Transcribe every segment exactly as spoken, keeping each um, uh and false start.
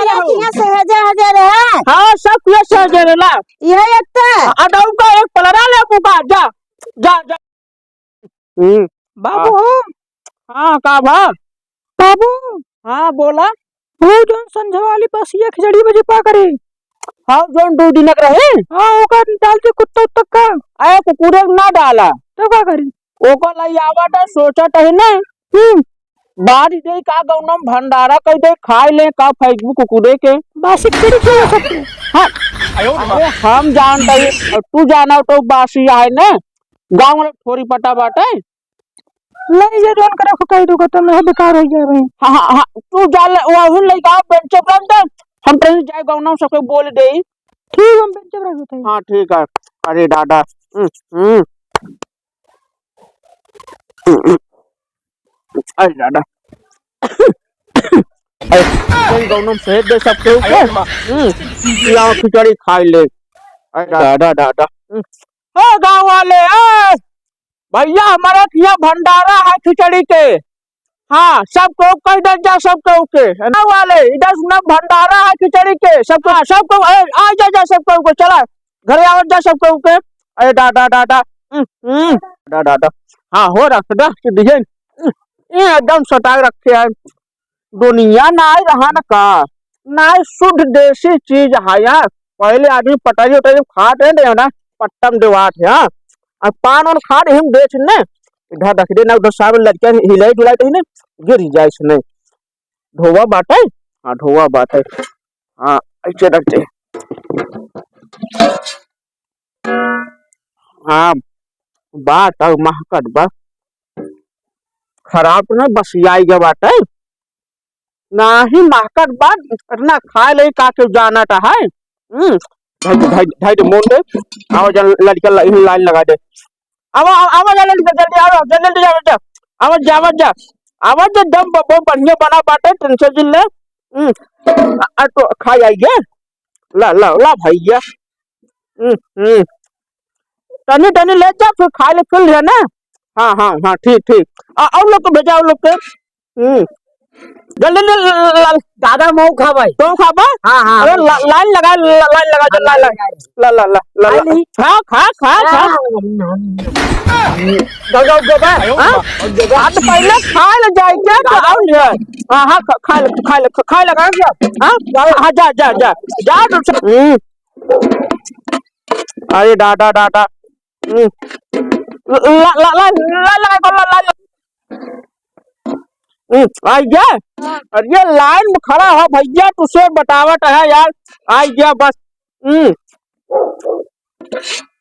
अरे, किहाँ सहजे हजे रहे? हाँ, सब किहाँ सहजे रहे ला। यह एक ठे। अ, अदऊ का एक पलरा ले बुका, जा, जा, जा। हम्म। बाबू। हाँ। हाँ, का भा? बाबू। हाँ, बोला। वो जौन संझा वाली बसिया खिचड़ी में जे पा करे। हाँ, जौन दू दिनक रहे। हाँ, ओकर डाल दे कुत्ता उत्ता का। अरे, कुकुरे ना डाला। तो का करी? ओकर लाई आवत है, सोचत है ना। हम्म। बारी दे का गौनम भंडारा कई दे, खाए ले का Facebook कुकुरे के। बासी खिचड़ी खिया सबके। हाँ। अरे, हम जानत है, और तू जाना तो बासी आए ना। गाँव वाला थोड़ी पता बाटे। नहीं, ये जौन करे को कह दूंगा तो मैं बेकार हो जाए भाई। हाँ, हाँ, हाँ, तू जा ले, वहुन लइका बेंचे पर रख दे। हम तनी जाए गौना सबके बोल दे। ठीक, हम बेंचे पर रख देते हैं। हाँ, ठीक है। अरे दादा। हम्म, हम्म। अरे दादा। अरे, तनी गौना में सहेज दे सबके ऊपर। हम्म, या खिचड़ी खाई ले। अरे दादा, दादा। हम्म। ओ गाँव वाले, ए! भैया, हमारे यहाँ भंडारा है खिचड़ी के। हाँ, सबको कह दे जा, सबको के। है ना वाले, इधर सुना, भंडारा है खिचड़ी के। सबको, हाँ, सबको, ए, आ जा, जा, सबको के, चला। घरे आवत जा, सबको के। अरे, डा, डा, डा, डा। हम्म, हम्म। डा, डा, डा। हाँ, हो रहा, रख दिए। हम्म, ये एकदम सटाए रखे हैं। दुनिया नाय रहा न का, नाय शुद्ध देसी चीज है यार। पहले आदमी पटारी उटारी खात रहे ना, पट्टम देवात है, हाँ। और पान वान खात रहे हम बेच ने, इधर रख दे ना, उधर सारे लड़के हिलाई डुलाई रही ने, गिर जाए इसने। ढोवा बाटे, हाँ, ढोवा बाटे, हाँ, ऐसे रख दे। हाँ, बात और महकत बा। खराब न बसियाई गया बाटे। नाही महकत बा, इतना खाए ले का केहू जानत है। हम्म, धई दे, धई दे, धई दे, मोन दे। आवा जा, लड़का ला-, लाइन लगा दे। आवा, आवा, आवा जा, लड़का, जल्दी आवा, जल्दी, जल्दी आवा जा। आवा जा, आवा जा। आवा जा, दम ब-, बहुत बढ़िया बना बाटे, tension जिन ले। हम्म, आ, आ तो खाई आई गे। ला, ला, ला भैया। हम्म, हम्म। तनी, तनी ले जा, फिर खाए ले फिर लिया ना। हाँ, हाँ, हाँ, ठीक, ठीक। आ, और लोग को भेजा, और लोग के। हम्म। जल्दी, जल्दी, ला, ला, ला। दादा, मऊ खा भाई। तो खा बा? हाँ, हाँ। अरे, ला-, लाइन लगा, ला-, लाइन लगा, हाँ, लाइन लाइन लगा। लगा। ला, ला, ला, ला, ला। खाई ली। खा, खा, खा, खा। हाँ। गो, गो, गो, बा। हाँ? गो। आज पहले खा ले जाए क्या? तो दादा। आओ ले। हाँ, हाँ, खा, खा ले, खा ले, खा, खा लगा क्या? हाँ? हाँ, जा, जा, जा। जा, जा। हम्म। अरे दादा, दादा। हम्म। ला, ला, ला, ला, ला, ला, ला, ला। हम्म, आई गया? हाँ। अरे लाइन में खड़ा हो भैया, तुझसे बतावत है यार, आई गया बस। हम्म।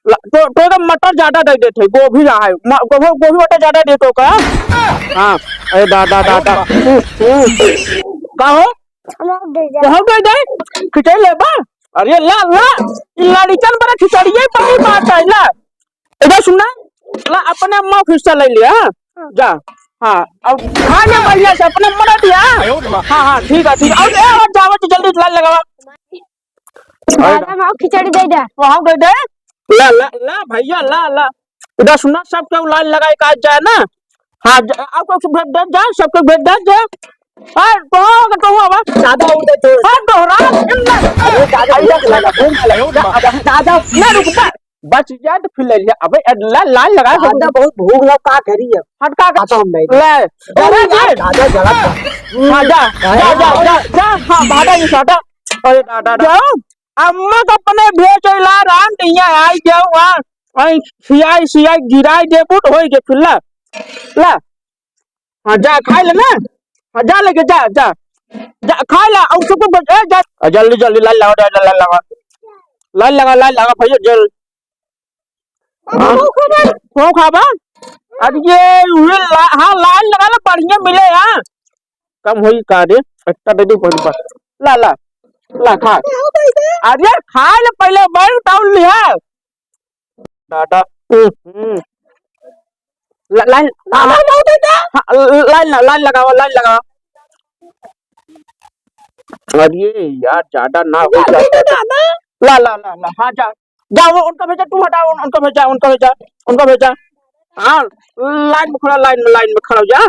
ला, तो, तो एकदम मटर ज्यादा दे देते, गोभी रहा है, म-, गोभी, गोभी मटर ज्यादा दे तो का? हाँ, अरे दादा, दादा। हम्म, हम्म। का हो? हम दे जा। तो हम दे दे? खिचड़ी लेबा? अरे ला, ला, ई लड़िकन बड़ा खिचड़िए पनी बात है, ला। इधर सुना, ला, अपने अम्मा को हिस्सा ले लिया, हाँ? हाँ। जा, हाँ, अब खा ले बढ़िया से, अपने अम्मा रख दिया। हाँ, हाँ, ठीक है, ठीक है। और ए, और जाओ, तो जल्दी लाइन लगावा। दादा, हम खिचड़ी दे दे। तो हम दे दे? ला, ला, ला, भैया, ला, ला। इधर सुना, सब केहू लाइन लगाए का जाए ना। हाँ, जा, आपको सब भेज दे, जा, सबको भेज दे, जा। हाँ, तो, तो हुआ बा। दादा, उधर तो हाँ, दोहरा, अरे, दादा, अरे, भूख लगा, भूख लगा। दादा, ना रुक, बा। बच जा तो फिर ले लिया। अबे, ला-, लाइन लगा दे। दादा, बहुत भूख लगा, का करी अब? हट, का कर? हाँ, तो हम नहीं। ले। अरे, अरे, जा। दादा, गलत बात। हाँ, जा, जा, जा, जा, जा, हाँ, भागा ये साटा। अरे, दादा, दादा। जाओ, अम्मा को अपने भेज ला, राम नैया आई जाओ, हाँ। आई, सियाई, सियाई गिराई दे, बुट होई के फिर ला। ला। हाँ, जा, खाए ले ना। हाँ, जा लेके जा, जा। जा, खाए ला, और सबको बच-, ए, जा। आ, जल्दी, जल्दी, लाइन लगा, जा, जा, लाइन लगा। लाइन लगा, लाइन लगा, भैया, जल। हाँ? वो खाबा? अरे, ये, ये ला-, हाँ, लाइन लगा ला, बढ़िया मिले, हाँ। कम होई का रे? इतना दे दे, कोई बात। ला, ला। ला, खा। अरे, खाए ले पहले, बैठ डाउन लिया। दादा। हम्म, हम्म। ला-, लाइन, दादा, हाँ। बहुत है क्या? हाँ, ल-, लाइन ल-, लाइन लगावा, लाइन लगावा। अरे यार, ज्यादा ना हो जाए। दादा। ला, ला, ला, ला, हाँ, जा। जा, वो उनका भेजा, तू हटा, उन-, उनका भेजा, उनका भेजा, उनका भेजा। हाँ, लाइन में खड़ा, लाइन में, लाइन में खड़ा हो जा।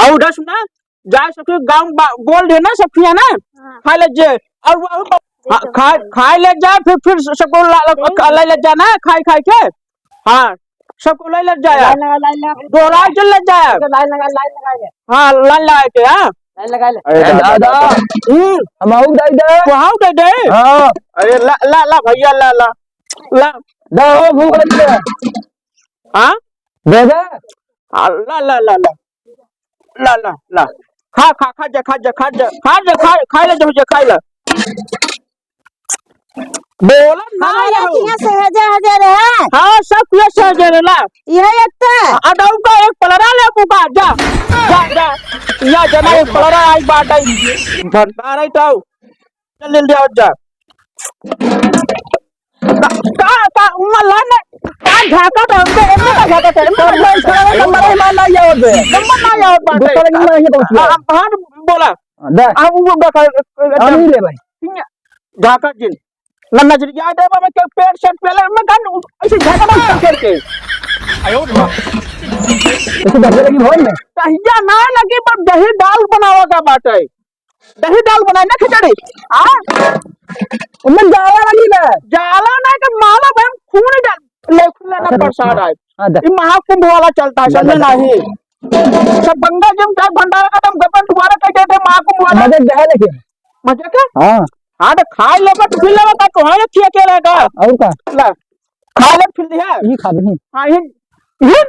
और उधर सुना, जा सबके गाँव बा-, बोल दे ना, सब किया ना। खाइ ले जे। और वो, हाँ, खाइ, खाइ ले जा, फिर, फिर सबको ला, ला, ला, ले, ले जाना है, खाइ, खाइ के। हाँ, सबको ले, ले जाया। ला, ला, ला, ला। दोहराइ के ले जाया। ला, ला, ला, ला, ला। हाँ, line लगाइ के, हाँ। line लगाइ ले। अरे ए दादा, दादा। हम्म। हमहू दे दे। तोहू दे दे। हाँ। अरे ला, ला, ला भइया, ला, ला। ला। दे हो, भूख लगी है। हाँ? दे दे। हाँ, ला, ला, ला, ला। ला, ला, ला। खा, खा, खा जा, खा जा, खा जा, खा जा, खा, खाइ ले, जो, जो, खाइ ले। बोला ना हाँ, ये रहो। किया सहजे हजे रहे। हाँ, सब किया सहजे रहे ला। ये एक तो। अदऊ का एक पलरा ले बुका, जा, जा, जा। या जना एक पलरा आई बात आई। भंडार आई तो। चल, ले लिया, जा। का, का, का, उमा ला ना, का झाका तो हमको, एमे का झाका तो, एमे का झाका तो। नंबर ही मार ला, ये और दे। नंबर ना, ये और बात है। दूसरा नंबर ये पहुंच गया। हाँ, हाँ, बोला। दे। हाँ, वो बका, हम ही ले भाई। झाका जिन। ना नजरिया दे बाबा के पेट सेट पहले मैं गन ऐसे झाका ना उठा करके। आयो रे माँ। इसे दबे लगी भोर में। तहिया ना लगी पर दही डाल बनावा का बात है। दही डाल बनाए ना खिचड़ी। आ? उनमें जाला लगी बे। जाला ना के माला बहन खून डाल। ले खुला ना अच्छा, प्रसाद आए। हाँ, दे। ये महाकुंभ वाला चलता है, दे, समझे दे, दे। नहीं? सब गंगा जी में जाए भंडारा का तुम गपन दोबारा कह देते महाकुंभ वाला। मजे दे लेकिन। मजे के? हाँ। हाँ, तो खाइ लेबा, तो फिर लेबा, का तोहरे खिया के रहेगा? और का? ला, खाइ ले, फिर लिहा। ये खा भी। हाँ, ये, ये,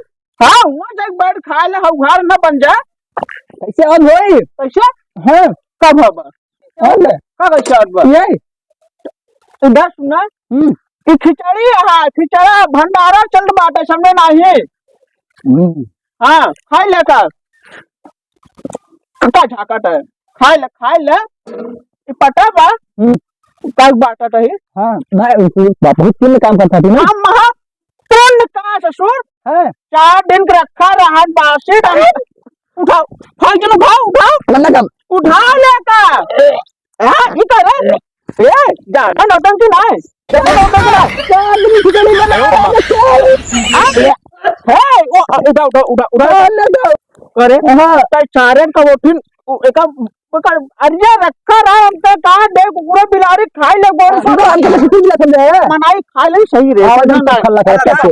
हाँ, हुआ जाए बैठ खाइ ले, हाँ, उघार न बन जा। कैसे अब होई? कैसे? हाँ। कब हबा? हाँ ले। का कैसे अब? ये। इधर सुना। हम्म। ई खिचड़ी, हाँ, खिचड़ा भंडारा चल बाटे, समझे नाही? हम्म। हाँ, खाइ ले का। का झाकत है? खाइ ले, खाइ ले। ई पता बा? हम्म। का बात है? हाँ, ना, वो बा-, बहुत दिन में काम करता थी ना। हम महा पुण्य का ससुर। हाँ। चार दिन के रखा रहा बासी, उठाओ, भाई जन उठाओ, उठाओ। लल्ला का। उठाओ ले का। हाँ, ई का रे? ए, ज्यादा नौटंकी ना है। ज्यादा नौटंकी ना है। चार दिन खिचड़ी बना। हाँ? ए, ओ, उठा, उठा, उठा, उठा। हाँ, ले जाओ। अरे, हाँ। ताई सारे का वो फिर, उ, एका, एका, अरे, रखा रहा, हम तो कहा, देख, पूरा बिलारी खाई ले, गोड़ हाँ, पर। हमको तो कुछ भी ना समझाया। मनाई खाई ले, सही रे। हाँ, समझा एकदम ना। खल्ला खा, खा, खा।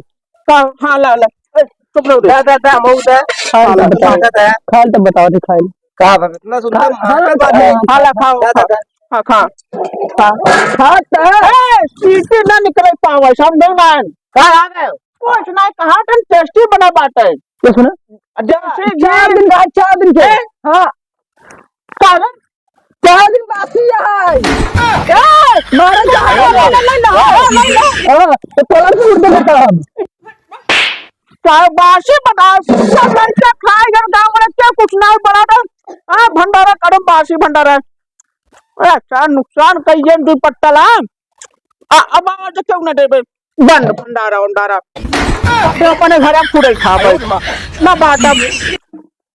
का, हाँ, ला, ला। ए, चुप रहो रे। दा, दा, दा, मऊ दा। खाइल तो बताओ। दा, दा। खाइल तो बताओ, दिखाइल। का बात, इतना सुंदर खा, हाँ, मार्केट हाँ, बाटे। हाँ, खा ला, खाओ, दा, दा, खा। दा। खा, खा। खा, खा। ए, सीटी ना निकले पावे, समझे ना? का आ गए? कुछ ना, कहा तुम टेस्टी बना बाटे। ये सुनो। जैसे चार दिन का, चार दिन के। ए? हाँ। का रे? चार दिन बासी है। ए, मारे जा, नहीं, नहीं, नहीं, नहीं, नहीं, नहीं। हाँ, तो पलंग से उठ के बैठा हम। चाहे बासी बना, सब लड़का खाए, घर गाँव में रख के कुछ नहीं बना दे। हाँ, भंडारा करो, बासी भंडारा। ए, अच्छा, नुकसान कहिए दुई पत्ता ला। आ, अब आवाज क्यों ना देबे? बंद भंडारा उंडारा। अपने, अपने घर में खुदे खा भाई। ना बात अब।